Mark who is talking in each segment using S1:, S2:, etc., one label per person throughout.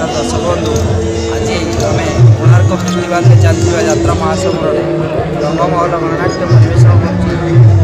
S1: ନମସ୍କାର ଦର୍ଶକ ବନ୍ଧୁ। ଆଜି ଆମେ କୋଣାର୍କ ଫେଷ୍ଟିଭାଲରେ ଚାଲିଥିବା ଯାତ୍ରା ମହାସମରରେ ରଙ୍ଗମହଲ ଗଣନାଟ୍ୟ ପରିବେଷଣ କରୁଛି,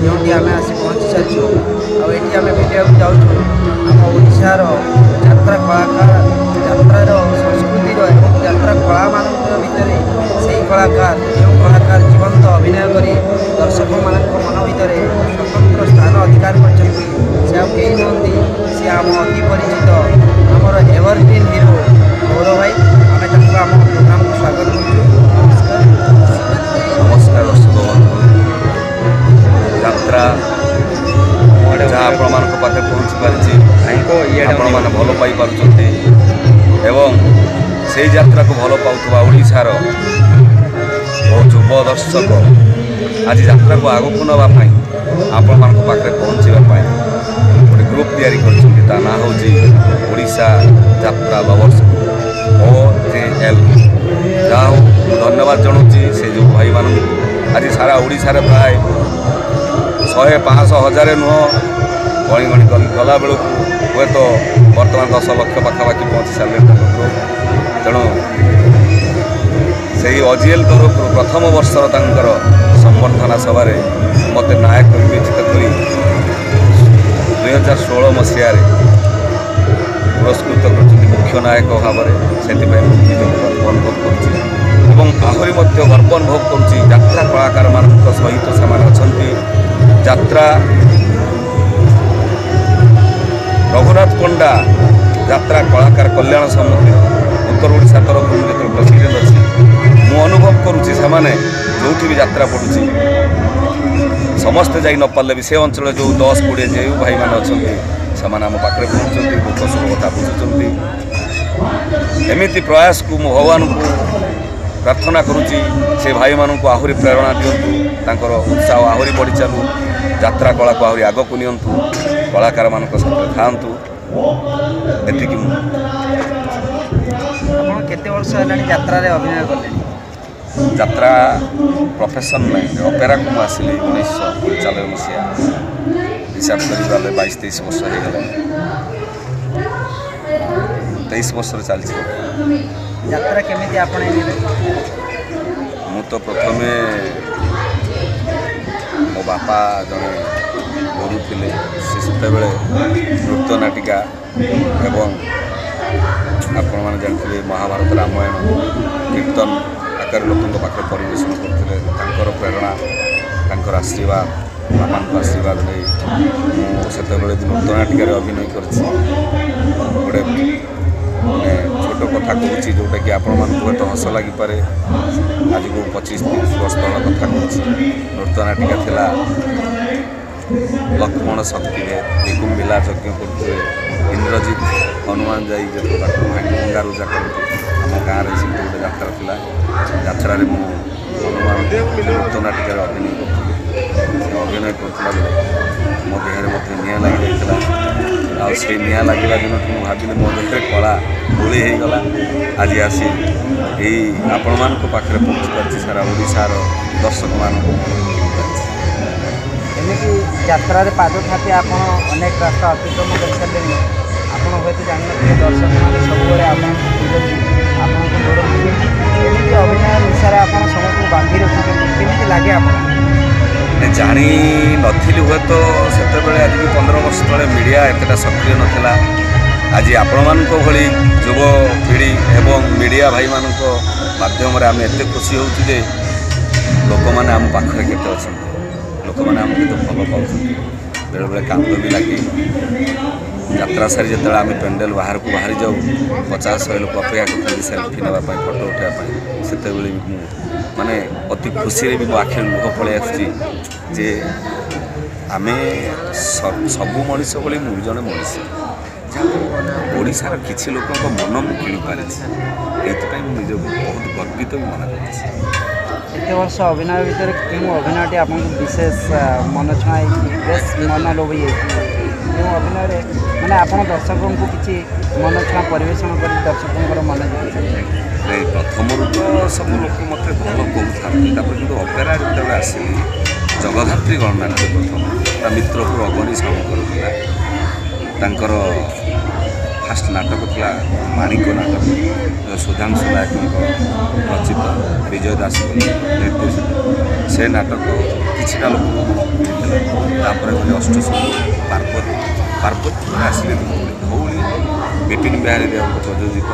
S1: ଯେଉଁଠି ଆମେ ଆସି ପହଞ୍ଚି ସାରିଛୁ। ଆଉ ଏଠି ଆମେ ଭେଟିବାକୁ ଯାଉଛୁ ଆମ ଓଡ଼ିଶାର ଯାତ୍ରା କଳାକାର, ଯାତ୍ରାର ସଂସ୍କୃତିର ଏବଂ ଯାତ୍ରା କଳାମାନଙ୍କର ଭିତରେ ସେଇ କଳାକାର, ଯେଉଁ କଳାକାର ଜୀବନ୍ତ ଅଭିନୟ କରି ଦର୍ଶକମାନଙ୍କ ମନ ଭିତରେ ସ୍ୱତନ୍ତ୍ର ସ୍ଥାନ ଅଧିକାର କରିଛନ୍ତି। ସେ ଆଉ କେହି ନୁହନ୍ତି, ସେ ଆମ ଅତି ପରିଚିତ ଆମର ଏଭରଗ୍ରିନ୍ ହିରୋ ଗୌରବ ଭାଇ। ଆମେ ତାଙ୍କୁ ଆମ ପ୍ରୋଗ୍ରାମକୁ ସ୍ୱାଗତ କରୁଛୁ। ନମସ୍କାର।
S2: ନମସ୍କାର ଦର୍ଶକ ବନ୍ଧୁ। ଯାତ୍ରା ଯାହା ଆପଣମାନଙ୍କ ପାଖରେ ପହଞ୍ଚି ପାରିଛି, ଆପଣମାନେ ଭଲ ପାଇପାରୁଛନ୍ତି ଏବଂ ସେଇ ଯାତ୍ରାକୁ ଭଲ ପାଉଥିବା ଓଡ଼ିଶାର ବହୁ ଯୁବ ଦର୍ଶକ ଆଜି ଯାତ୍ରାକୁ ଆଗକୁ ନେବା ପାଇଁ, ଆପଣମାନଙ୍କ ପାଖରେ ପହଞ୍ଚିବା ପାଇଁ ଗୋଟେ ଗ୍ରୁପ୍ ତିଆରି କରିଛନ୍ତି। ତା ନାଁ ହେଉଛି ଓଡ଼ିଶା ଯାତ୍ରା ଲଭର୍ସ ଗ୍ରୁପ୍, OJL। ଯାହା ହଉ, ମୁଁ ଧନ୍ୟବାଦ ଜଣାଉଛି ସେ ଯେଉଁ ଭାଇମାନଙ୍କୁ। ଆଜି ସାରା ଓଡ଼ିଶାରେ ପ୍ରାୟ 100, 500, 1000 ନୁହଁ, ଗଣି ଗଣି ଗଲାବେଳକୁ ହୁଏତ ବର୍ତ୍ତମାନ 10 ଲକ୍ଷ ପାଖାପାଖି ପହଞ୍ଚି ସାରିଲେଣି ତାଙ୍କ ଗ୍ରୁପ୍। ତେଣୁ ସେଇ ଅଜିଏଲ୍ ତରଫରୁ ପ୍ରଥମ ବର୍ଷର ତାଙ୍କର ସମ୍ବର୍ଦ୍ଧନା ସଭାରେ ମୋତେ ନାୟକ ବିବେଚିତ କରି 2016 ମସିହାରେ ପୁରସ୍କୃତ କରିଛନ୍ତି ମୁଖ୍ୟ ନାୟକ ଭାବରେ। ସେଥିପାଇଁ ମୁଁ ନିଜକୁ ଗର୍ବ ଅନୁଭବ କରୁଛି ଏବଂ ଆହୁରି ମଧ୍ୟ ଗର୍ବ ଅନୁଭବ କରୁଛି, ଯାତ୍ରା କଳାକାରମାନଙ୍କ ସହିତ ସେମାନେ ଅଛନ୍ତି। ଯାତ୍ରା ରଘୁନାଥ ପଣ୍ଡା ଯାତ୍ରା କଳାକାର କଲ୍ୟାଣ ସମିତି ଉତ୍ତର ଓଡ଼ିଶା ତରଫରୁ ମୁଁ ଯେତେବେଳେ ପ୍ରେସିଡେଣ୍ଟ ଅଛି, ମୁଁ ଅନୁଭବ କରୁଛି ସେମାନେ ଯେଉଁଠି ବି ଯାତ୍ରା ପଡ଼ୁଛି, ସମସ୍ତେ ଯାଇ ନପାରିଲେ ବି ସେ ଅଞ୍ଚଳରେ ଯେଉଁ 10, 20 ଯେଉଁ ଭାଇମାନେ ଅଛନ୍ତି, ସେମାନେ ଆମ ପାଖରେ ପହଞ୍ଚୁଛନ୍ତି, ଦୁଃଖ ସୁଖ କଥା ବୁଝୁଛନ୍ତି। ଏମିତି ପ୍ରୟାସକୁ ମୁଁ ଭଗବାନଙ୍କୁ ପ୍ରାର୍ଥନା କରୁଛି, ସେ ଭାଇମାନଙ୍କୁ ଆହୁରି ପ୍ରେରଣା ଦିଅନ୍ତୁ, ତାଙ୍କର ଉତ୍ସାହ ଆହୁରି ବଢ଼ି ଚାଲୁ, ଯାତ୍ରା କଳାକୁ ଆହୁରି ଆଗକୁ ନିଅନ୍ତୁ, କଳାକାରମାନଙ୍କ ସାଥିରେ ଥାଆନ୍ତୁ। ଏତିକି ମୁଁ।
S1: ଆପଣ କେତେ ବର୍ଷ ହେଲାଣି ଯାତ୍ରାରେ ଅଭିନୟ କଲେଣି?
S2: ଯାତ୍ରା ପ୍ରଫେସନ୍ ନାହିଁ, ଅପେରାକୁ ମୁଁ ଆସିଲି 1995 ମସିହା। ହିସାବ କରି ଗଲେ 22, 23 ବର୍ଷ ହେଇଗଲାଣି। 23 ବର୍ଷରେ ଚାଲିଛି।
S1: ଯାତ୍ରା କେମିତି ଆପଣେଇ ନେଲେ?
S2: ମୁଁ ତ ପ୍ରଥମେ ମୋ ବାପା ଜଣେ ଗୁରୁ ଥିଲେ। ସେ ସେତେବେଳେ ନୃତ୍ୟ ନାଟିକା ଏବଂ ଆପଣମାନେ ଜାଣିଥିବେ ମହାଭାରତ, ରାମାୟଣ, କୀର୍ତ୍ତନ ଆକାରରେ ଲୋକଙ୍କ ପାଖରେ ପରିବେଷଣ କରୁଥିଲେ। ତାଙ୍କର ପ୍ରେରଣା, ତାଙ୍କର ଆଶୀର୍ବାଦ, ବାପାଙ୍କ ଆଶୀର୍ବାଦ ନେଇ ମୁଁ ସେତେବେଳେ ବି ନୃତ୍ୟ ନାଟିକାରେ ଅଭିନୟ କରିଛି। ଗୋଟେ ମାନେ ଛୋଟ କଥା କହୁଛି, ଯେଉଁଟାକି ଆପଣମାନଙ୍କୁ ହୁଏତ ହସ ଲାଗିପାରେ। ଆଜିକୁ 25, 30 ବର୍ଷ ତଳ କଥା କହୁଛି। ନୃତ୍ୟ ନାଟିକା ଥିଲା ଲକ୍ଷ୍ମଣ ଶକ୍ତିରେ, ନିକୁମ୍ବିଲା ଯଜ୍ଞ କରୁଥିବେ, ଇନ୍ଦ୍ରଜିତ ହନୁମାନ ଯାଇ ଯେତେବେଳେ ତାକୁ ଭାଙ୍ଗି ଭଙ୍ଗାରୁଜା କରନ୍ତି। ଆମ ଗାଁରେ ସେମିତି ଗୋଟେ ଯାତ୍ରା ଥିଲା। ଯାତ୍ରାରେ ମୁଁ ହନୁମାନ ନୃତ୍ୟ ନାଟିକାରେ ଅଭିନୟ କରୁଥିଲି। ସେ ଅଭିନୟ କରୁଥିଲା ବେଳେ ମୋ ଦେହରେ ମଧ୍ୟ ନିଆଁ ଲାଗିଯାଇଥିଲା। ଆଉ ସେଇ ନିଆଁ ଲାଗିଲା ଦିନଠୁ ମୁଁ ଭାବିଲି ମୋ ଦେହରେ କଳା ଗୋଳି ହେଇଗଲା। ଆଜି ଆସି ଏଇ ଆପଣମାନଙ୍କ ପାଖରେ ପହଞ୍ଚି ପାରିଛି, ସାରା ଓଡ଼ିଶାର ଦର୍ଶକମାନଙ୍କୁ କିଣିପାରିଛି।
S1: ଏମିତି ଯାତ୍ରାରେ ପାଦ ଥାପି ଆପଣ ଅନେକ ରାସ୍ତା ଅତିକ୍ରମ କରିସାରିଲେଣି। ଆପଣ ହୁଏତ ଜାଣିନଥିବେ, ଦର୍ଶକମାନେ ସବୁବେଳେ ଆପଣଙ୍କୁ ଖୋଜନ୍ତି, ଆପଣଙ୍କୁ ଲୋଡ଼ନ୍ତି। ଏମିତି ଅଭିନୟ ନିଶାରେ ଆପଣ ସମସ୍ତଙ୍କୁ ବାନ୍ଧି ରଖିଛନ୍ତି। କେମିତି ଲାଗେ ଆପଣ?
S2: ଜାଣି ନଥିଲି ହୁଏତ ସେତେବେଳେ, ଆଜିକି 15 ବର୍ଷ ତଳେ ମିଡ଼ିଆ ଏତେଟା ସକ୍ରିୟ ନଥିଲା। ଆଜି ଆପଣମାନଙ୍କ ଭଳି ଯୁବପିଢ଼ି ଏବଂ ମିଡ଼ିଆ ଭାଇମାନଙ୍କ ମାଧ୍ୟମରେ ଆମେ ଏତେ ଖୁସି ହେଉଛୁ ଯେ ଲୋକମାନେ ଆମ ପାଖରେ କେତେ ଅଛନ୍ତି, ଲୋକମାନେ ଆମକୁ କେତେ ଭଲ ପାଉଛନ୍ତି। ବେଳେବେଳେ କାନ୍ଦ ବି ଲାଗେ। ଯାତ୍ରା ସାରି ଯେତେବେଳେ ଆମେ ପେଣ୍ଡେଲ ବାହାରକୁ ବାହାରି ଯାଉ, 50, 100 ଲୋକ ଅପେକ୍ଷା କରିଥାନ୍ତି ସେଲ୍ଫି ନେବା ପାଇଁ, ଫଟୋ ଉଠାଇବା ପାଇଁ। ସେତେବେଳେ ବି ମୁଁ ମାନେ ଅତି ଖୁସିରେ ବି ମୋ ଆଖିରେ ଲୁହ ପଳେଇ ଆସୁଛି ଯେ ଆମେ ସବୁ ମଣିଷ ଭଳି ମୁଁ ବି ଜଣେ ମଣିଷ। ଯାହା ଓଡ଼ିଶାର କିଛି ଲୋକଙ୍କ ମନ ମୁଁ କିଣିପାରିଛି, ଏଇଥିପାଇଁ ମୁଁ ନିଜକୁ ବହୁତ ଗର୍ବିତ ବି ମନେ କରୁଛି।
S1: ଏତେ ବର୍ଷ ଅଭିନୟ ଭିତରେ କେଉଁ ଅଭିନୟଟି ଆପଣଙ୍କୁ ବିଶେଷ ମନ ଛୁଆଁ ହେଇଛି, ବେଶ ମନ ଲୋଭି ହେଇଛି? କେଉଁ ଅଭିନୟରେ ମାନେ ଆପଣ ଦର୍ଶକଙ୍କୁ କିଛି ମନ ଛୁଆଁ ପରିବେଷଣ କରି ଦର୍ଶକଙ୍କର ମନ ଜିତିଛନ୍ତି?
S2: ନାଇଁ, ପ୍ରଥମରୁ ତ ସବୁ ଲୋକ ମୋତେ ଭଲ କହୁଥାନ୍ତି। ତାପରେ କିନ୍ତୁ ଅପେରା ଯେତେବେଳେ ଆସିଲି, ଜଗଦ୍ଧାତ୍ରୀ ଗଣନାଟ୍ୟ ପ୍ରଥମ, ତା ମିତ୍ରପୁର ଅଗନି ସାହୁଙ୍କର ଥିଲା। ତାଙ୍କର ଫାଷ୍ଟ ନାଟକ ଥିଲା ମାଣିକ ନାଟକ, ସୁଧାଂଶୁ ନାୟକଙ୍କ ରଚିତ, ବିଜୟ ଦାସଙ୍କ ନିର୍ଦ୍ଦେଶିତ। ସେ ନାଟକ କିଛିଟା ଲୋକଙ୍କ ମନକୁ ମିଳିଥିଲା। ତାପରେ ଗଲି ଅଷ୍ଟସଖୀ, ପାର୍ବତୀ। ପାର୍ବତୀ ପରେ ଆସିଲେ ଧଉଳି। ଧଉଳି ବିପିନ ବିହାରୀ ଦେବଙ୍କ ପ୍ରଯୋଜିତ,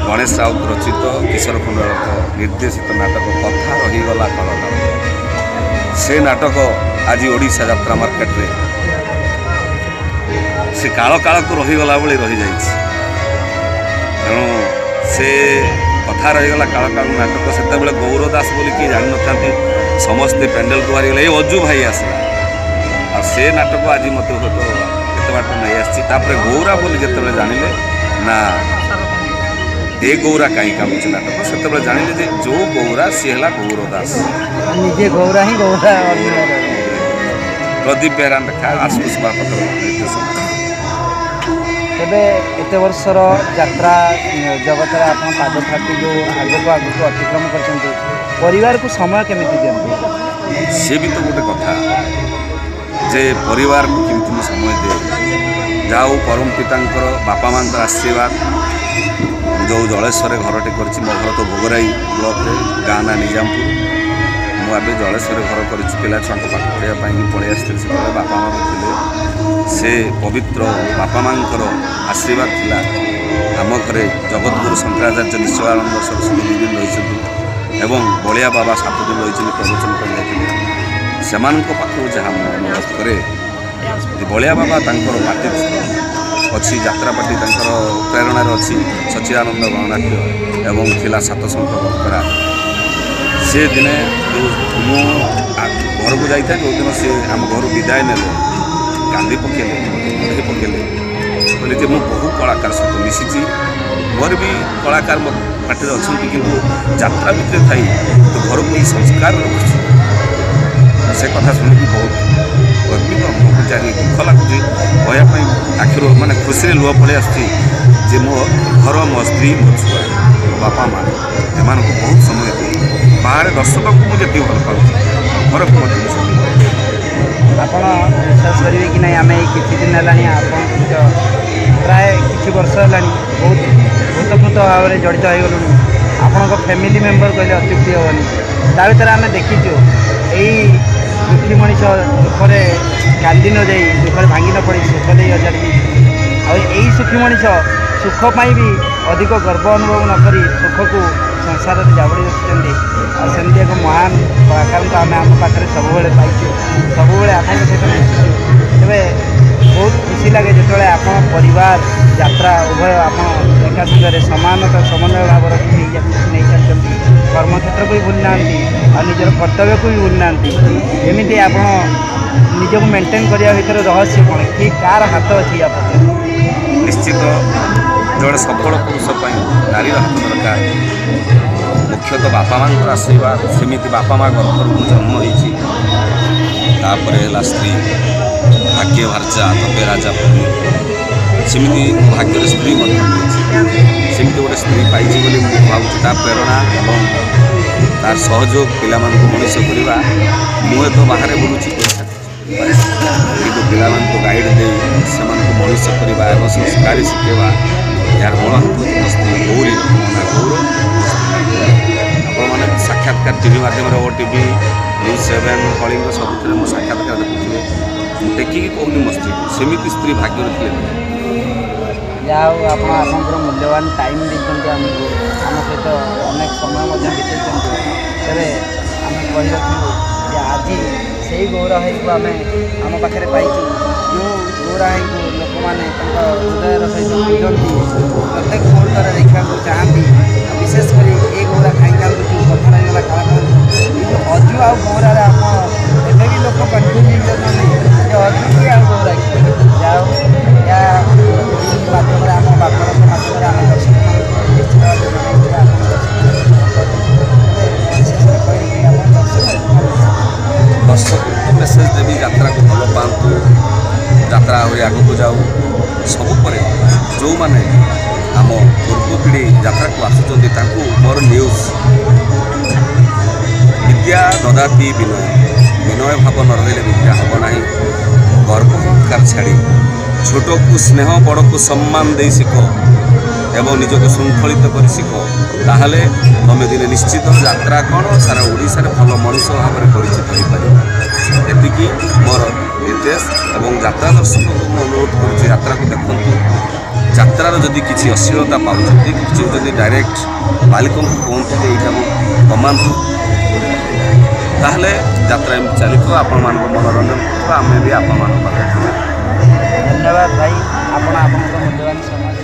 S2: ଗଣେଶ ରାଉତ ରଚିତ, କିଶୋର ଖଣ୍ଡୁଆଳଙ୍କ ନିର୍ଦ୍ଦେଶିତ ନାଟକ କଥା ରହିଗଲା କଳକାଳ। ସେ ନାଟକ ଆଜି ଓଡ଼ିଶା ଯାତ୍ରା ମାର୍କେଟରେ ସେ କାଳ କାଳକୁ ରହିଗଲା ଭଳି ରହିଯାଇଛି। ତେଣୁ ସେ କଥା ରହିଗଲା କାଳ କାଳ ନାଟକ ସେତେବେଳେ ଗୌର ଦାସ ବୋଲି କିଏ ଜାଣିନଥାନ୍ତି, ସମସ୍ତେ ପ୍ୟାଣ୍ଡେଲକୁ ବାହାରିଗଲେ, ଏ ଅଜୁ ଭାଇ ଆସିଲା। ଆଉ ସେ ନାଟକ ଆଜି ମୋତେ ହୁଏତ କେତେ ବାଟ ନେଇ ଆସିଛି। ତାପରେ ଗୌରା ବୋଲି ଯେତେବେଳେ ଜାଣିଲେ ନା ଏ ଗୌରା କାହିଁ କାନ୍ଦୁଛି ନାଟକ, ସେତେବେଳେ ଜାଣିଲେ ଯେ ଯେଉଁ ଗୌରା ସିଏ ହେଲା ଗୌର ଦାସ,
S1: ନିଜେ ଗୌରା ହିଁ ଗୌରା।
S2: ପ୍ରଦୀପ ବେହେରା ଲେଖା, ଆଶୁତୋଷ ମହାପାତ୍ର ନିର୍ଦ୍ଦେଶନା।
S1: ତେବେ ଏତେ ବର୍ଷର ଯାତ୍ରା ଜଗତରେ ଆପଣ ପାଦ ଥାପି ଯେଉଁ ଆଗକୁ ଆଗକୁ ଅତିକ୍ରମ କରିଛନ୍ତି, ପରିବାରକୁ ସମୟ କେମିତି ଦିଅନ୍ତି?
S2: ସେ ବି ତ ଗୋଟେ କଥା ଯେ ପରିବାରକୁ କେମିତି ମୁଁ ସମୟ ଦିଏ। ଯାହା ହଉ ପରମ ପିତାଙ୍କର, ବାପା ମାଆଙ୍କର ଆଶୀର୍ବାଦ, ଯେଉଁ ଜଳେଶ୍ୱରରେ ଘରଟି କରିଛି। ମୋ ଘର ତ ଭୋଗରାଇ ବ୍ଲକରେ, ଗାଁ ନା ନିଜାମପୁର। ମୁଁ ଏବେ ଜଳେଶ୍ୱରରେ ଘର କରିଛି। ପିଲା ଛୁଆଙ୍କ ପାଠ ପଢ଼ିବା ପାଇଁ ପଳେଇ ଆସିଥିଲି। ସେତେବେଳେ ବାପା ମା ବି ଥିଲେ। ସେ ପବିତ୍ର ବାପା ମାଆଙ୍କର ଆଶୀର୍ବାଦ ଥିଲା। ଆମ ଘରେ ଜଗତଗୁରୁ ଶଙ୍କରାଚାର୍ଯ୍ୟ ନିଶ୍ଚୟାନନ୍ଦ ସରସ୍ୱତୀ 2 ଦିନ ରହିଛନ୍ତି ଏବଂ ବଳିଆ ବାବା 7 ଦିନ ରହିଛନ୍ତି, ପ୍ରବଚନ ପାଇଁ ଯାଇଥିଲେ। ସେମାନଙ୍କ ପାଖରୁ ଯାହା ମୁଁ ଅନୁରୋଧ କରେ ଯେ ବଳିଆ ବାବା ତାଙ୍କର ପାର୍ଟି ଅଛି, ଯାତ୍ରା ପାର୍ଟି ତାଙ୍କର ପ୍ରେରଣାରେ ଅଛି, ସଚ୍ଚିଦାନନ୍ଦ ଗଣନାଟ୍ୟ ଏବଂ ଥିଲା ସାତସଙ୍ଗ ଅପେରା। ସେ ଦିନେ ଯେଉଁ ମୁଁ ଘରକୁ ଯାଇଥାଏ, ଯେଉଁଦିନ ସେ ଆମ ଘରୁ ବିଦାୟ ନେଲେ, କାନ୍ଦି ପକେଇଲେ, ମୋତେ କୁଣ୍ଢେଇ ପକେଇଲେ, କହିଲେ ଯେ ମୁଁ ବହୁ କଳାକାର ସହିତ ମିଶିଛି, ମୋର ବି କଳାକାର ମୋ ପାର୍ଟିରେ ଅଛନ୍ତି, କିନ୍ତୁ ଯାତ୍ରା ଭିତରେ ଥାଇ ତୁ ଘରକୁ ଏଇ ସଂସ୍କାର ରଖୁଛୁ। ସେ କଥା ଶୁଣିକି ବହୁତ ଗର୍ବିତ ଅନୁଭବ କରୁଛି। ଆଜି ଦୁଃଖ ଲାଗୁଛି କହିବା ପାଇଁ, ଆଖିରୁ ମାନେ ଖୁସିରେ ଲୁହ ପଳେଇ ଆସୁଛି ଯେ ମୋ ଘର, ମୋ ସ୍ତ୍ରୀ, ମୋ ଛୁଆ, ମୋ ବାପା ମା, ଏମାନଙ୍କୁ ବହୁତ ସମୟ ଦିଏ। ବାହାରେ ଦର୍ଶକଙ୍କୁ ମୁଁ ଯେତିକି ଭଲ ପାଉଛି, ଘରକୁ ମଧ୍ୟ ମୁଁ ସେତିକି ଭଲ ପାଏ।
S1: ଆପଣ ବିଶ୍ୱାସ କରିବେ କି ନାହିଁ, ଆମେ ଏଇ କିଛି ଦିନ ହେଲାଣି ଆପଣଙ୍କ ସହିତ ପ୍ରାୟ କିଛି ବର୍ଷ ହେଲାଣି ବହୁତ ଓତପ୍ରୋତ ଭାବରେ ଜଡ଼ିତ ହୋଇଗଲୁଣି। ଆପଣଙ୍କ ଫ୍ୟାମିଲି ମେମ୍ବର କହିଲେ ଅତ୍ୟୁକ୍ତି ହେବନି। ତା ଭିତରେ ଆମେ ଦେଖିଛୁ ଏଇ ଦୁଃଖୀ ମଣିଷ ଦୁଃଖରେ କାନ୍ଦି ନ ଯାଇ, ଦୁଃଖରେ ଭାଙ୍ଗି ନ ପଡ଼ି ସୁଖ ଦେଇ ଅଜାଡ଼ି ଦେଇଛନ୍ତି। ଆଉ ଏଇ ସୁଖୀ ମଣିଷ ସୁଖ ପାଇଁ ବି ଅଧିକ ଗର୍ବ ଅନୁଭବ ନ କରି ସୁଖକୁ ସଂସାରରେ ଜାବୁଡ଼ି ରଖିଛନ୍ତି। ଆଉ ସେମିତି ଏକ ମହାନ କଳାକାରଙ୍କୁ ଆମେ ଆମ ପାଖରେ ସବୁବେଳେ ପାଇଛୁ, ସବୁବେଳେ ଆପଣଙ୍କ ସହିତ ମିଶିଛୁ। ତେବେ ବହୁତ ଖୁସି ଲାଗେ ଯେତେବେଳେ ଆପଣ ପରିବାର, ଯାତ୍ରା ଉଭୟ ଆପଣ ଏକା ସାଙ୍ଗରେ ସମାନତା ସମନ୍ୱୟ ଭାବ ରଖି ନେଇ ଚାଲିଛନ୍ତି। କର୍ମକ୍ଷେତ୍ରକୁ ବି ଭୁଲି ନାହାନ୍ତି ଆଉ ନିଜର କର୍ତ୍ତବ୍ୟକୁ ବି ଭୁଲି ନାହାନ୍ତି। ଏମିତି ଆପଣ ନିଜକୁ ମେଣ୍ଟେନ୍ କରିବା ଭିତରେ ରହସ୍ୟ କ'ଣ, କି କାହାର ହାତ ଅଛି ୟା ପଛରେ?
S2: ନିଶ୍ଚିତ ଜଣେ ସଫଳ ପୁରୁଷ ପାଇଁ ନାରୀର ହାତ ଦରକାର, ମୁଖ୍ୟତଃ ବାପା ମାଆଙ୍କର ଆଶୀର୍ବାଦ। ସେମିତି ବାପା ମା ଗର୍ଭରୁ ମୁଁ ଜନ୍ମ ହେଇଛି। ତାପରେ ହେଲା ସ୍ତ୍ରୀ, ଭାଗ୍ୟ ଭାର୍ଜା ତବେ ରାଜା ପୁରୀ। ସେମିତି ମୋ ଭାଗ୍ୟରେ ସ୍ତ୍ରୀ ମଧ୍ୟ ମିଳିଛି। ସେମିତି ଗୋଟେ ସ୍ତ୍ରୀ ପାଇଛି ବୋଲି ମୁଁ ଭାବୁଛି ତା ପ୍ରେରଣା ଏବଂ ତାର ସହଯୋଗ ପିଲାମାନଙ୍କୁ ମଣିଷ କରିବା। ମୁଁ ତ ବାହାରେ ବୁଲୁଛି, ପଇସା ଖର୍ଚ୍ଚ କରିପାରେ, କିନ୍ତୁ ପିଲାମାନଙ୍କୁ ଗାଇଡ଼ ଦେଇ ସେମାନଙ୍କୁ ମଣିଷ କରିବା ଏବଂ ସଂସ୍କାରୀ ଶିଖେଇବା, ଏହାର ମୂଳ ହାତ ହେଉଛି ମୋ ସ୍ତ୍ରୀ ଗୌରୀ। ମୋ ନାଁ ଗୌର, ମୋ ସ୍ତ୍ରୀ ନାଁ ଗୌରୀ। ଆପଣମାନେ ସାକ୍ଷାତକାର ଟିଭି ମାଧ୍ୟମରେ, ଓ ଟିଭି, ନ୍ୟୁଜ୍ 7, କଳିଙ୍ଗ, ସବୁଥିରେ ମୋ ସାକ୍ଷାତକାର ଦେଖୁଥିବେ। ମୁଁ ଟେକିକି କହୁନି ମୋ ସ୍ତ୍ରୀକୁ, ସେମିତି ସ୍ତ୍ରୀ ଭାଗ୍ୟରେ ଥିଲେ ମିଳେ।
S1: ଯାହା ହଉ ଆପଣ ଆପଣଙ୍କର ମୂଲ୍ୟବାନ ଟାଇମ୍ ଦେଇଛନ୍ତି ଆମକୁ, ଆମ ସହିତ ଅନେକ ସମୟ ମଧ୍ୟ ବିତେଇଛନ୍ତି। ତେବେ ଆମେ କହି ରଖିବୁ ଯେ ଆଜି ସେଇ ଗୌର ଭାଇକୁ ଆମେ ଆମ ପାଖରେ ପାଇଛୁ, ଯେଉଁ ଗୌରା ଭାଇଙ୍କୁ ଲୋକମାନେ ତାଙ୍କ ହୃଦୟର ସହିତ ପୂଜନ୍ତି, ପ୍ରତ୍ୟେକ ମୁହୂର୍ତ୍ତରେ ଦେଖିବାକୁ ଚାହାନ୍ତି। ଆଉ ବିଶେଷ କରି ଏ ଗୌରା କାହିଁ କାନ୍ଦୁଛୁ, କଥା ରହିଗଲା କାଳ କାଳ, ଏଇ ଯେଉଁ ଅଜୁ ଆଉ ଗୌରାରେ ଆମ ଏବେ ବି ଲୋକ କନଫ୍ୟୁଜ୍ ହେଇଯାଉଛନ୍ତି ଯେ ଅଜୁ କିଏ ଆଉ ଗୌରା କିଏ। ଯାହା ହଉ ଏହା ମାଧ୍ୟମରେ ଆମ ବାର୍ତ୍ତାଳାପ ମାଧ୍ୟମରେ ଆମେ ଦର୍ଶକମାନଙ୍କୁ ନିଶ୍ଚିତ ଭାବେ ଜଣାଇବୁ ଯେ ଆପଣ ଦର୍ଶକ। ଶେଷରେ କହିବି ଆପଣ ଦର୍ଶକଙ୍କୁ
S2: ମେସେଜ ଦେବି, ଯାତ୍ରାକୁ ଭଲ ପାଆନ୍ତୁ, ଯାତ୍ରା ଆହୁରି ଆଗକୁ ଯାଉ। ସବୁ ପରେ ଯେଉଁମାନେ ଆମ ପୂର୍ବ ପିଢ଼ି ଯାତ୍ରାକୁ ଆସୁଛନ୍ତି ତାଙ୍କୁ ମୋର ନ୍ୟୁଜ୍, ବିଦ୍ୟା ଦଦାତି ବିନୟ, ବିନୟ ଭାବ ନ ରହିଲେ ବିଦ୍ୟା ହେବ ନାହିଁ। ଗର୍ବ ଅହଙ୍କାର ଛାଡ଼ି ଛୋଟକୁ ସ୍ନେହ, ବଡ଼କୁ ସମ୍ମାନ ଦେଇ ଶିଖ ଏବଂ ନିଜକୁ ଶୃଙ୍ଖଳିତ କରି ଶିଖ, ତାହେଲେ ତୁମେ ଦିନେ ନିଶ୍ଚିତ ଯାତ୍ରା କ'ଣ, ସାରା ଓଡ଼ିଶାରେ ଭଲ ମଣିଷ ଭାବରେ ପରିଚିତ ହୋଇପାରିବ। ଏତିକି ମୋର ନିର୍ଦ୍ଦେଶ। ଏବଂ ଯାତ୍ରା ଦର୍ଶକଙ୍କୁ ମୁଁ ଅନୁରୋଧ କରୁଛି, ଯାତ୍ରାକୁ ଦେଖନ୍ତୁ। ଯାତ୍ରାର ଯଦି କିଛି ଅଶ୍ଳୀଳତା ପାଉଛନ୍ତି, କିଛି ଯଦି ଡାଇରେକ୍ଟ ମାଲିକଙ୍କୁ କୁହନ୍ତୁ ଯେ ଏଇଟାକୁ କମାନ୍ତୁ, ତାହେଲେ ଯାତ୍ରା ଏମିତି ଚାଲିଥିବ, ଆପଣମାନଙ୍କ ମନୋରଞ୍ଜନ କରୁଥିବ, ଆମେ ବି ଆପଣମାନଙ୍କ ପାଖରେ ଥିବୁ।
S1: ଧନ୍ୟବାଦ ଭାଇ, ଆପଣ ଆପଣଙ୍କର ମୂଲ୍ୟବାନ ସମୟ